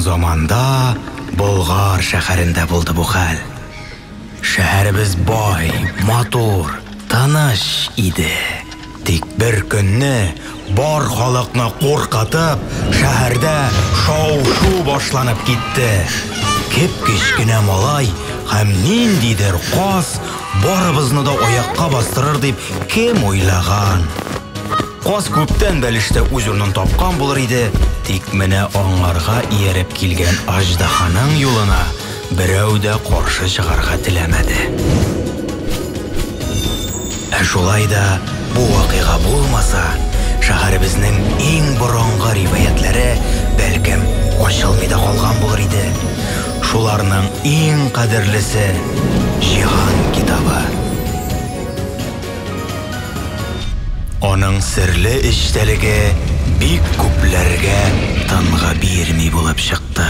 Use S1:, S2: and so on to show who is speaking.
S1: Борын заманда Болгар шәһәрендә булды бу хәл. Шәһәребез бай, матур, тыныч иде. Тик бер көнне бар халыкны куркытып, шәһәрдә шау-шу башланып китте. Кеп-кечкенә малай һәм ниндидер каз барыбызны да аякка бастырыр дип кем уйлаган? Каз күптән бәлештә үз урынын тапкан булыр иде, тик менә аңарга ияреп килгән аҗдаһаның юлына берәү дә каршы чыгарга теләмәде. Ә шулай да бу вакыйга булмаса, шәһәребезнең иң борынгы риваятьләре, бәлкем, ачылмый да калган булыр иде. Шуларның иң кадерлесе, Җиһан китабы. Аның серле эчтәлеге бик күпләргә тынгы бирми булып чыкты.